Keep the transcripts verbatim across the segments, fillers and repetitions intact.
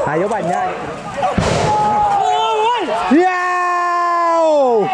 Ayo banyak. Yau!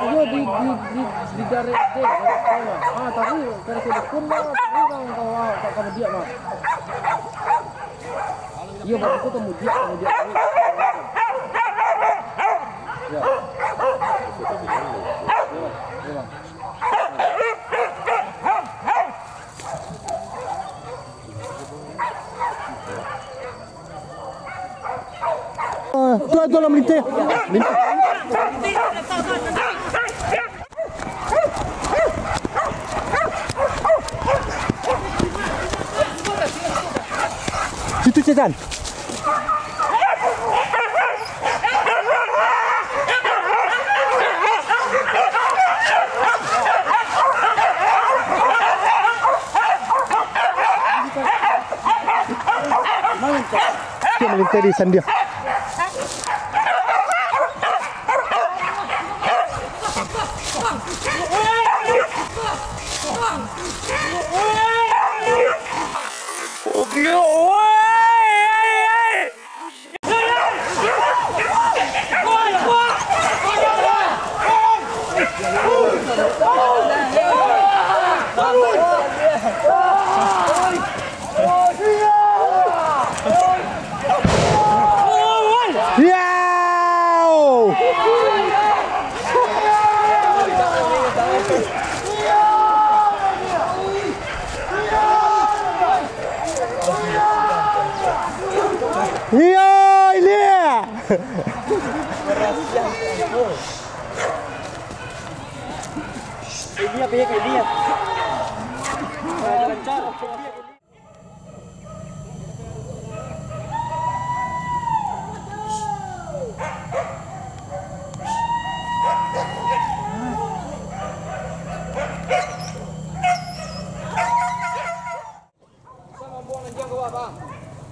Iyo, di, di, di, di darek deh, darek bawah. Ah, tapi dari sudut pun lah, tapi kalau, kalau, kalau kamu diam, Mas. Iyo, Mas, itu kamu diam, kamu diam. Ya. Iya, iya, Mas. Ah, tu, tu lah melintih. Melintih. Situ, Cezan. Dia melintasi sandia. Yau!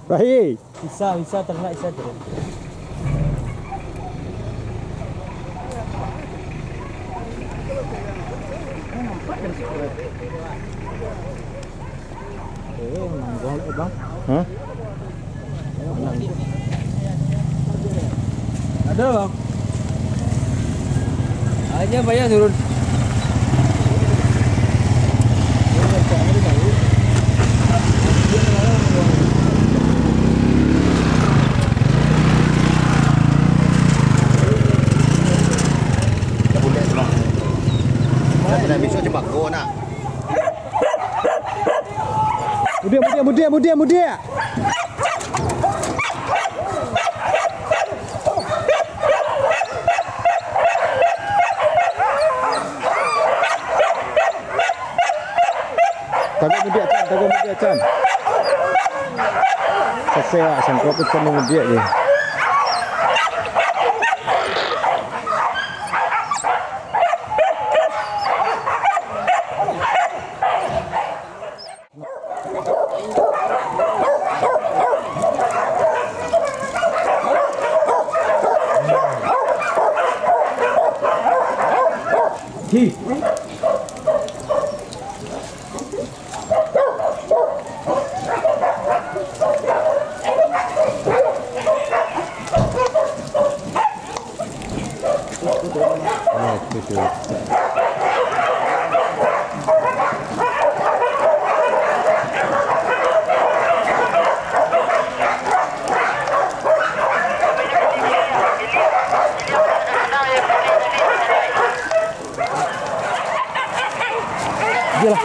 Baik. Bisa, bisa, ternak bisa, ternak. Eh, menang gol, eh, Bang. Hah? Menang. Ada, Bang. Aja banyak turun. Tapi nak besok cebako nak. Mudiak, mudiak, mudiak, mudiak, mudiak. Tagak mudiak, Chan, tagak mudiak, Chan. Sasek awak sangko aku, Chan, mudiak je. Iyolah.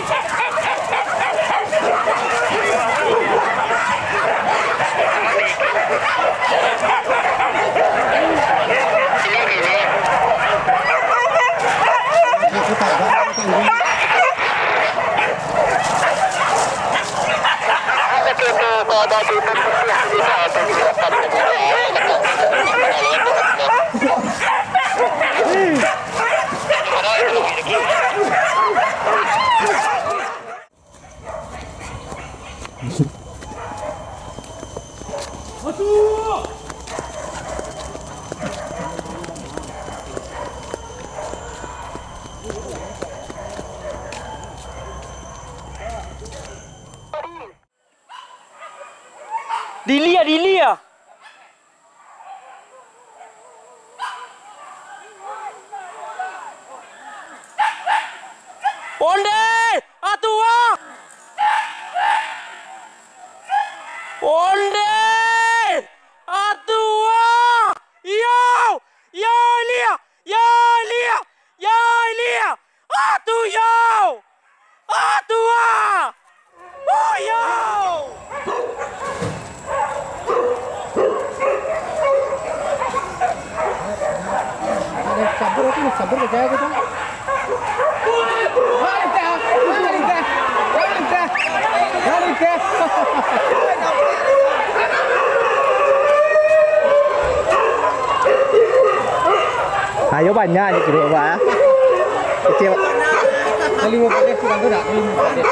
Dilia, dilia. Onde! Atua! Onde! Atua! Yo! Yo, Elia! Yo, Elia! Yo, Elia! Atu yo! Atua! Oh, yo! Sabar, sabar, sabar, sabar. Ayo banyak je kiro, Pak. Kecil. Limo baleh kurang tu dak? Limo baleh.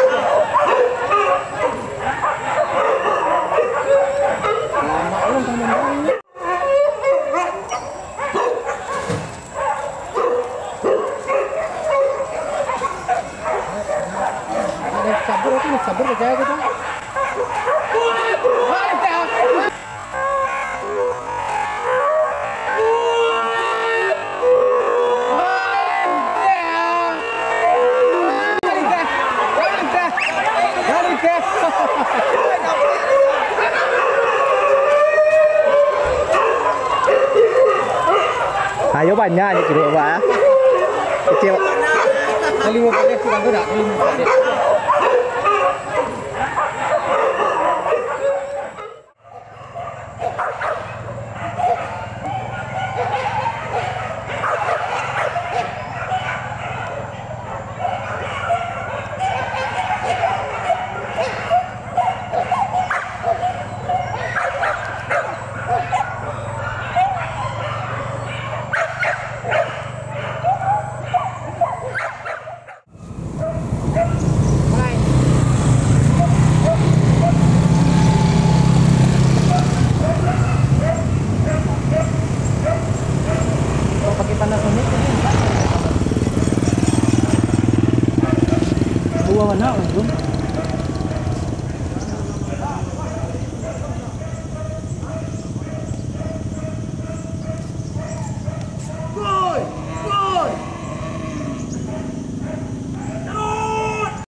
Sabar, sabar, percaya kita. Ayo banyak je kiro, Pak. Kecil. Limo baleh kurang tu dak? Limo baleh. Anak tu.